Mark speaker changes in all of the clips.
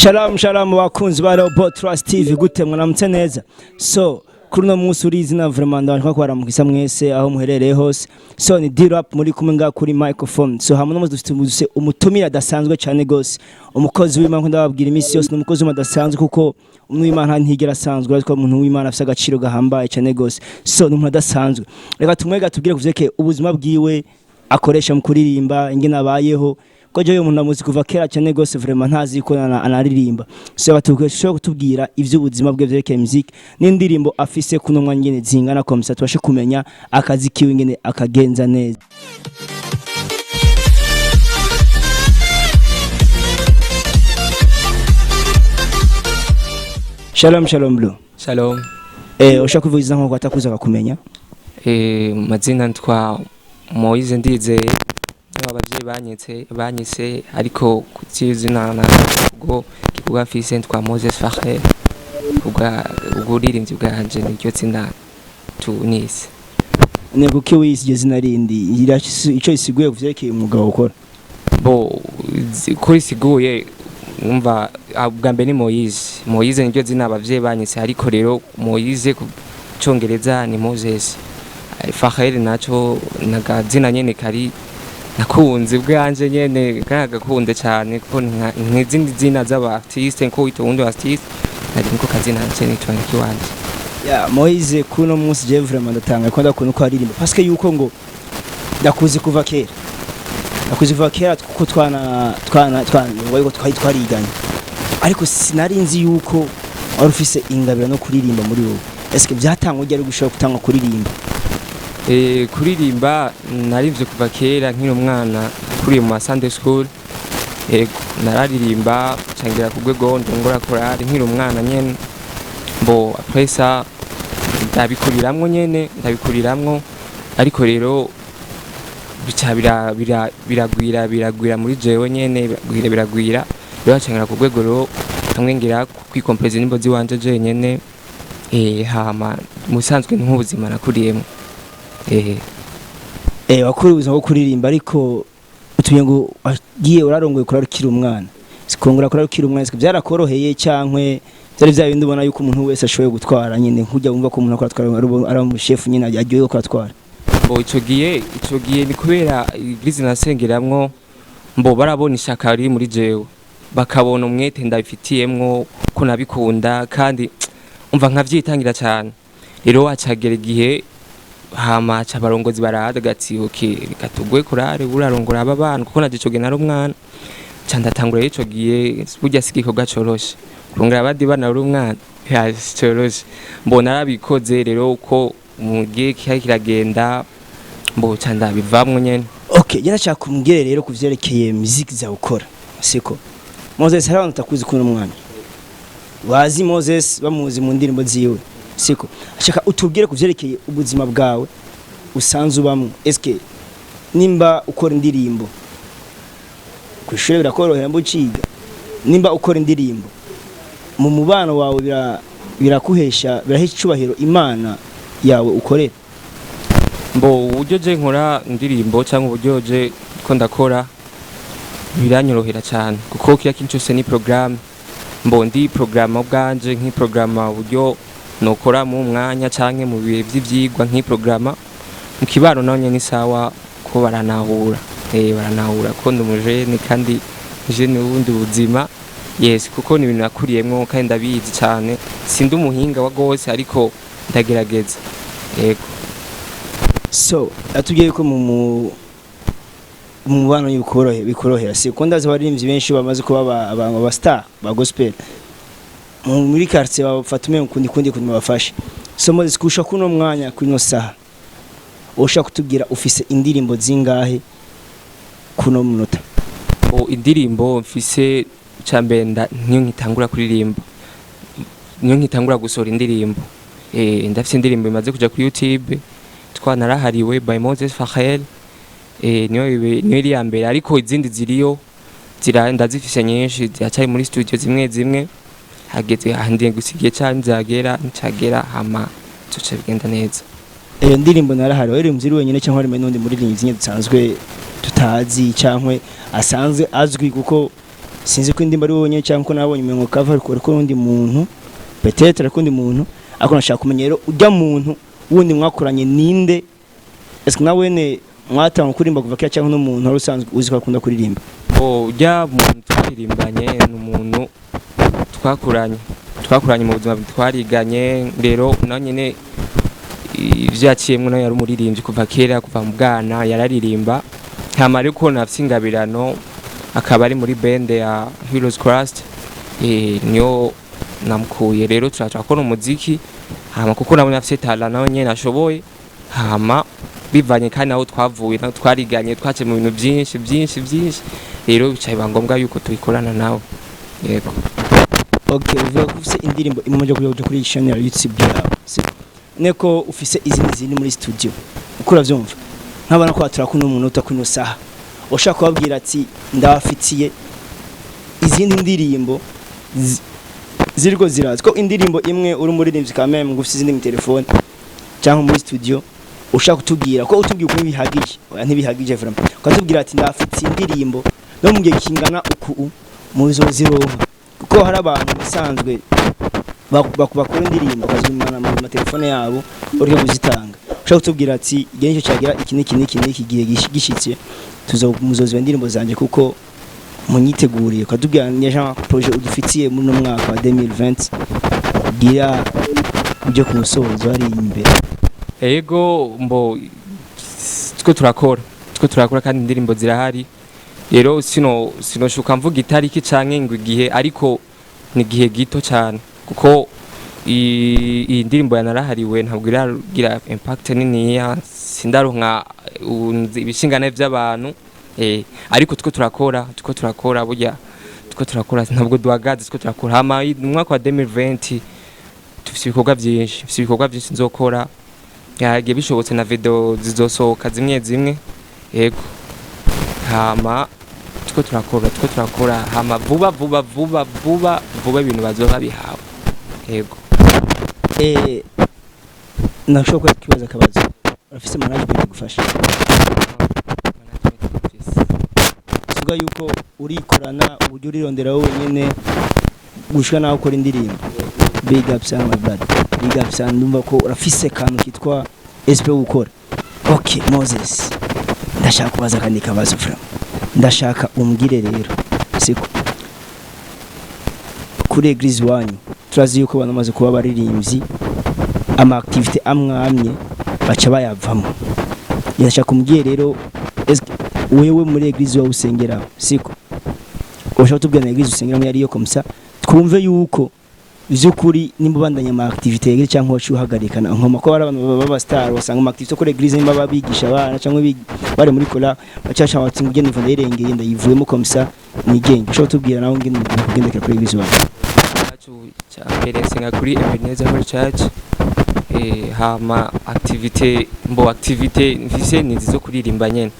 Speaker 1: Shalom shalom, bakunzi ba Robot Trust TV, gute? Mwaramutse neza. So kuri uno munsi uri izina, vraiment ndabashaka kubaramukisa mwese aho muherereye hose. So ni D-Rap muri kumwe ngaha kuri microphone. So hamwe no dufite umutumire adasanzwe cyane gose, umukozi w'Imana. Nkunda babwira iminsi yose, ni umukozi w'Imana adasanzwe, kuko umuntu w'Imana ntigera asanzwe, ariko umuntu w'Imana afite agaciro gahambaye cyane gose. So ni umuntu adasanzwe. Reka tumwega tubwire kuvyerekeye ubuzima bwiwe akoresha mu kuririmba, ingene abayeho, ko jewe umuntu amuzi kuva kera cyane gose, vraiment ntazi ko anaririmba. So batushobora kutubwira ivy'ubuzima bwe vyerekeye music n'indirimbo afise kuno mwanya ingene zingana, comme ça tubashe kumenya akazi kiwe ingene akagenza neza. Shalom shalom, bro.
Speaker 2: Shalom.
Speaker 1: Ushaka kuvugiza nko atakuza akakumenya?
Speaker 2: Mazina ntwa Moise Ndizeye, nibo abavyeyi banyise, ariko kutizina na ubwo gikorwa mfise ntwa Moses Facher, ubwa uburirimvyi bwanje niryo zina tunise.
Speaker 1: Ni kuki wise iryo zina rindi? Ico isiguye kuvyerekeye umwuga ukora?
Speaker 2: Bo ko risiguye, umva, bwa mbere ni Moise. Moise niryo zina abavyeyi banyise, ariko rero Moise ku congereza ni Moses. Facher naco nagazina nyene kari nakunze bwanje nyene, karagakunde cyane, kuko nk'izindi zina z'aba artiste nko wita uwundi artiste, nari niko kazina nje nitwa nkiwanje.
Speaker 1: Ya Moise, kuno munsi je vraiment ndatanga ko ndakunda uko aririmba, parce que yuko ngo ndakuzi kuva kera, ndakuzi kuva kera, kuko twana ngo yuko twari twariganye, ariko sinari nzi yuko wari ufise ingabiro no kuririmba muri wowe. Est-ce byatangwa ryari gushobora gutanga kuririmba?
Speaker 2: Kuririmba narivye kuva kera nkiri umwana, kuriye mu ma Sunday school. Ego, nararirimba cangira ku rwego ndongora korali nkiri umwana nyene. Bo après ça ndabikuriramwo nyene, ndabikuriramwo, ariko rero bica biragwira, biragwira muri jewe nyene, biragwira, biragwira rero, cangira ku rwego rero hamwe ngira kwikompreza indirimbo ziwanje jenyene. Hama musanzwe ni nk'ubuzima nakuriyemo.
Speaker 1: Wakuriye ubuzima bwo kuririmba, ariko utuye ngo wagiye urarongoye kurara ukiri umwana. Sikongera kurara ukiri umwana, siko byarakoroheye, cyankwe byari bya bindi ubona yuko umuntu wese ashoboye gutwara nyine, nkujya wumva ko umuntu akora atwara ari umushefu nyine aryohewe ko atwara?
Speaker 2: Mbo ico gihe ni kubera église nasengeramwo, mbo barabona ishaka riri muri jewe, bakabona umwete ndabifitiyemwo, ko nabikunda kandi umva nkavyitangira cyane. Rero wacagera igihe, hama aca abarongozi baraza gati: "Okay, reka tugwe kurare urarongora aba bana," kuko naje ico gihe nari umwana. Ca ndatangura rero ico gihe. Burya si igikorwa coroshe kurongora abandi bana uri umwana, ya coroshe. Mbona narabikoze rero uko mu gihe kihari kiragenda, mbo ca ndabivamwo nyene.
Speaker 1: Okay, yarashaka kumbwira rero kuvyerekeye music zawe ukora, siko Moses? Hari abantu batakuzi kuno mwanya, bazi Moses bamuzi mu ndirimbo ziwe, siko? Ashaka utubwire kuvyerekeye ubuzima bwawe usanzwe ubamwo. Eske nimba ukora indirimbo kw'ishure birakorohera mbo uciga? Nimba ukora indirimbo mu mubano wawe birakuhesha, birahesha icubahiro Imana yawe ukorera?
Speaker 2: Mbo uburyo je nkora indirimbo cyangwa uburyo je ko ndakora biranyorohera cyane, kuko kiriya kintu cyose ni programme. Mbo ndi programme ubwanje, nk'iprograma uburyo nokora mu mwanya canke mu bihe vy'ivyigwa, nk'iprograma mu kibano naho nyene ni sawa, ko baranahura, baranahura ko ndi umujene kandi jeune ubundi buzima, yes, kuko ni ibintu nakuriyemwo kandi ndabizi cyane. Sindi umuhinga wa gose, ariko ndagerageza, yego.
Speaker 1: So atubwiye ko mu mubano bikorohera, si ko? Ndazi abaririmbyi benshi bamaze kuba aba star ba gospel muri quartier bafata umwe kundi babafashe. So Moses, kusha kuno mwanya, kuno saha, ushaka kutubwira ufise indirimbo zingahe kuno munota?
Speaker 2: O indirimbo mfise, cambere niyo nkitangura kuririmba, niyo nkitangura gusohora indirimbo. Ndafise indirimbo imaze kuja kuri YouTube twanarahariwe by Moses Fakhel. Niyo iri ya mbere, ariko izindi ziriyo zira ndazifise nyinshi, ziracari muri studio zimwe zimwe, hageze handiye gusa igihe canzagera ncagera, hama tuce bigenda neza.
Speaker 1: Iyo ndirimbo Narahariwe waririmbye uri wenyine, cyangwa harimo n'undi muririmbyi nyine dusanzwe tutazi, cyangwa asanzwe azwi? Kuko Sinzi ko indirimbo ari wowe wenyine cyangwa ko nabonye umengo cover ariko undi muntu, peut-être ariko undi muntu, ariko nashaka kumenya rero ujya muntu wundi mwakoranye ninde? Est-ce que nawe ne mwatanga kuririmba kuva kera cyangwa n'umuntu wari usanzwe uzi ko akunda kuririmba?
Speaker 2: Bo, ujya muntu twaririmbanye ni umuntu twakuranye mu buzima, twariganye. Rero nawe nyene ivyo yaciyemwo, nawe yari umuririmbyi kuva kera, kuva mu bwana yararirimba. Hama ariko nafise ingabirano, akaba ari muri band ya Heroes Christ, niyo namukuye. Rero turakora umuziki, hama kuko nabonye afise talent, nawe nyene ashoboye. Hama bivanye kandi aho twavuye, naho twariganye, twaciye mu bintu byinshi byinshi byinshi, rero bicaye biba ngombwa yuko tubikorana nawe, yego.
Speaker 1: Okay, uvuga ko ufise indirimbo imwe muje kuja kuri channel ya YouTube yawe, siko? Neko ufise izindi ziri muri studio, uko uravyumva nk'abana ko turakunda umuntu utakuno saha, ushaka kubabwira ati ndabafitiye izindi ndirimbo ziriko ziraza, ko indirimbo imwe uri umuririmbyi quand même ngo ufise izindi mu telefone cyangwa muri studio, ushaka kutubwira ko utubwiye uko bihagije? Oya, ntibihagije vraiment. Ukatubwira ati ndafitiye indirimbo no mu gihe kingana uku muzozironka, kuko hari abantu bisanzwe bakora indirimbo bakazimana mu matelefone yabo ureke kuzitanga. Ushaka kutubwira ati igihe nicyo cyagira iki n'iki n'iki n'iki, gihe gishitse tuzo muzoziba indirimbo zanje kuko munyiteguriye, ukatubwira ni genre projet udufitiye muri uno mwaka wa 2020 gira ujye ku musozo hari imbere.
Speaker 2: Ego, mbo twe turakora kandi indirimbo zirahari. Rero sinoshuka mvuga itariki canke ngo igihe, ariko ni igihe gito cyane, kuko iyi ndirimbo yanarahariwe ntabwo iragira impact niniya, sindaronka ibishingane by'abantu, ariko two turakora burya, two turakora, ntabwo duhagaze, two turakora. Hama mu mwaka wa 2020 dufise ibikorwa byinshi, mfise ibikorwa byinshi nzokora, yagiye bishobotse na video zizosohoka zimwe zimwe, yego. Hama two turakora, hama vuba vuba vuba vuba vuba ibintu bazoba bihawe, yego.
Speaker 1: Nashobora kubaza akabazo? Urafise management igufasha?
Speaker 2: Management office.
Speaker 1: Suga yuko urikorana uburyo urirondera wowe wenyene gushika naho ukora indirimbo. Big up sana, my brother, big up sana. Ndumva ko urafise kantu kitwa SP yo gukora. Okay, Moses, ndashaka kubaza kandi kabazo vraiment. Ndashaka umbwire rero, siko kuri église wanyu turazi yuko abantu bamaze kuba abaririmbyi ama activité amwe amwe baca bayavamo. Ndashaka umbwire rero, eske wewe muri église wawe usengeraho, siko ushaka kutubwira na église usengeramo yariyo, comme ça twumve yuko vy'ukuri nimba ubandanya ama activité y'église cyangwa waciye uhagarika nkoma, ko hari abantu baba star wasanga ama activité kuri église nimba babigisha abana cyangwa bari muri kola baca baca bati ngende niva ndayirengeye ndayivuyemo, comme ça nigenge. Ushaka kutubwira nawe ngene kugendekera kuri église wawe?
Speaker 2: Cyacu cya mbere nsenga kuri Ebenezer Holy Church. Hama activité, mbo activité mfise ni izi zo kuririmba nyene,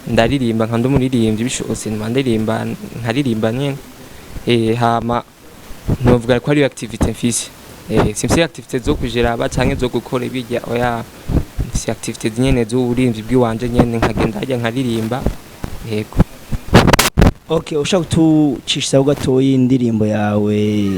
Speaker 2: ndaririmba nka ndumuririmbyi, bishobotse mba ndirimba, nkaririmba nyene. Hama novuga ko ariyo activité mfise. Simfise activité zo kujeraba canke zo gukora ibirya, oya, mfise activité nyene z'uburimvyi bw'iwanje nyene, nkagenda harya nkaririmba, yego.
Speaker 1: Okay, ushaka kutucisha gatoyi indirimbo yawe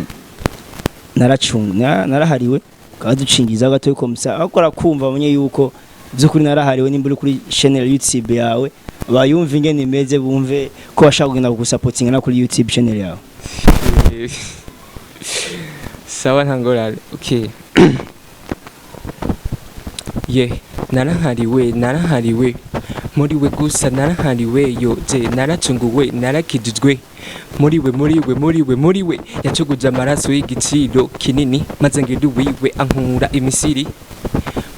Speaker 1: naracunga narahariwe, ukaducingiza gatoyi, comme ça akora kumva bamenye yuko by'ukuri narahariwe, nimba uri kuri channel YouTube yawe bayumve ingene imeze, bumve ko bashaka kugenda kugusapotinga na kuri YouTube channel yawe.
Speaker 2: Sawa, nta ngorane. Okay, ye narahariwe, narahariwe muri we gusa, narahariwe yo je naracunguwe, narakijijwe muri we, muri we, muri we, muri we yacuguje amaraso y'igiciro kinini, maze ngira uwiwe, ankura imisiri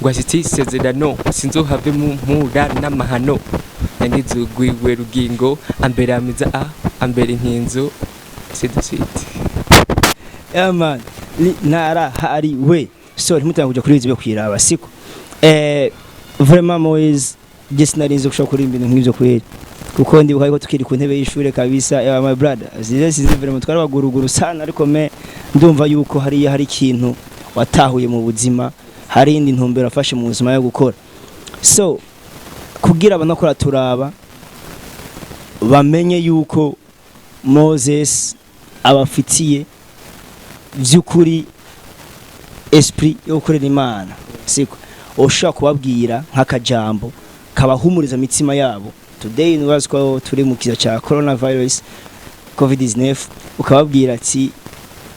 Speaker 2: ngo ashitse isezerano, sinzohave mu mpura n'amahano, yangize ugwiwe rugingo, ambera amiza a ambera inkinzo, c'est de suite.
Speaker 1: Yeah man, narahariwe. So ntimutanga kuja kuri YouTube kwiraba, siko? Vraiment Moise, je sinarinzi gushobora kuririmba ibintu nk'ivyo kweri, kuko ndibuka yuko tukiri ku ntebe y'ishure kabisa, my brother, sinzi vraiment, twari baguruguru sana, ariko me ndumva yuko hariya hari ikintu watahuye mu buzima, hari indi ntumbero afashe mu buzima yo gukora. So kugira abanakora turaba bamenye yuko Moses abafitiye vy'ukuri esprit yo gukorera Imana, siko? Ushobora kubabwira nk'akajambo kabahumuriza imitima yabo today, nubazi ko turi mu kiza ca coronavirus, COVID-19, ukababwira ati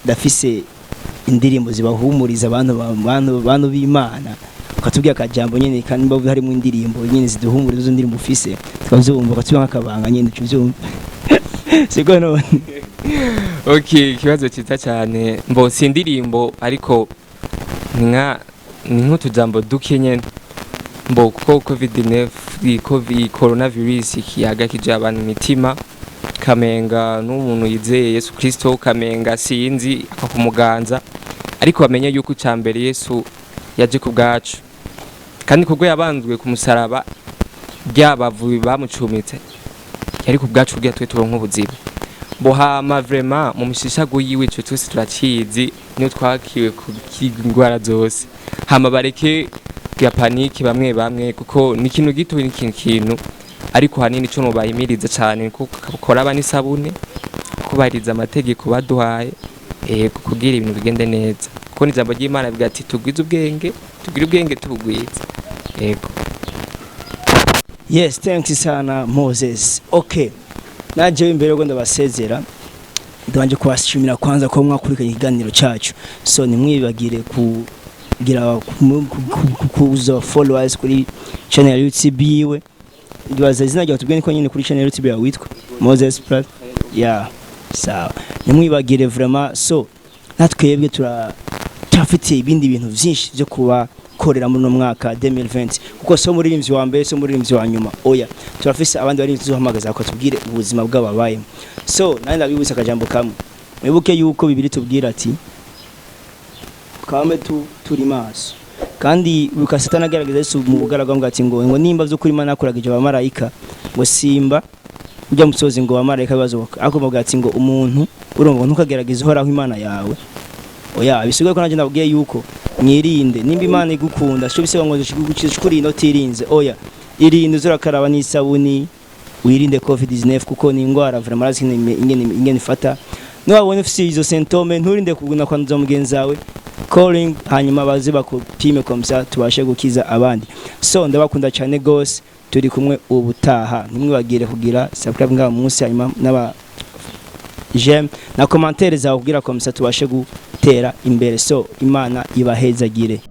Speaker 1: ndafise indirimbo zibahumuriza abantu bantu b'Imana, ukatubwira akajambo nyene, kandi mba harimo indirimbo nyene ziduhumuriza, izo ndirimbo ufise tukavyumva, ukatubwira nk'akabanga nyene tuvyumva, siko none?
Speaker 2: Okay, ikibazo cyiza cyane. Mbo si indirimbo, ariko ni nk'utujambo duke nyene. Mbo kuko COVID-19, iyi covid, coronavirus ikiyaga kije abantu imitima, kamenga n'umuntu yizeye Yesu Kristo kamenga sinzi akakumuganza, ariko bamenye yuko icambere Yesu yaje ku bwacu, kandi kubwo yabanzwe ku musaraba, ryabavuye bamucumitse yari ku bwacu kugira twe turonke ubuzima. Bohama vraiment mu mishishago yiwe, ico twese turacizi, niyo twakiwe ku indwara zose. Hama bareke ya panique bamwe bamwe, kuko ni ikintu gito, ni ikintu kintu, ariko hanini ico nobahimiriza cane kuko koraba n'isabune, kubahiriza amategeko baduhaye, kugira ibintu bigende neza, kuko ni ijambo ry'Imana bivuga ati tugwize ubwenge, tugire ubwenge tubugwize, yego.
Speaker 1: Yes, thanks sana Moses. Okay, naje imbere yo ndabasezera, ndabanje kubashimira kwanza ko mwakurikiranye ikiganiro cyacu. So nimwibagire kugira kuza followers kuri channel ya YouTube yiwe. Ndibaza izina ryawe tubwiye niko nyine kuri channel ya YouTube yawe witwa Moses Prat. Yeah, sawa, nimwibagire vraiment. So natwebwe turafite ibindi bintu byinshi byo kubakorera muri uno mwaka 2020, kuko so muririmbyi wa mbere, so muririmbyi wa nyuma, oya, turafise abandi baririmbyi tuzohamagaza bakatubwire ubuzima bw'ababayemo. So nandi ndabibutsa akajambo kamwe: mwibuke yuko Bibiri tubwira ati kame tu turi maso, kandi buka Satani agerageza Yesu mu bugaragwa ngo ati ngo nimba vy'ukuri Imana yakuragije abamarayika, ngo simba ujya musozi, ngo abamarayika bazoka, ariko bavuga ati ngo umuntu urumva ntukagerageze Uhoraho Imana yawe. Oya, bisigaye ko nanjye ndabwiye yuko mwirinde. Nimba Imana igukunda, sho bisaba ngo kurinda utirinze. Oya, irinde, uzurakaraba n'isabuni, wirinde COVID-19, kuko ni indwara vraiment arazi ingene ifata. Niwabona ufise izo symptômes, nturinde kuguna kwanduza mugenzi wawe, calling, hanyuma baze bakupime, comme ça tubashe gukiza abandi. So ndabakunda cyane gose, turi kumwe ubutaha. Ntimwibagire kugira subscribe ngaho munsi, hanyuma n'aba j'aime na commentaire zawe, kugira comme ça tubashe gutera imbere. So Imana ibahezagire.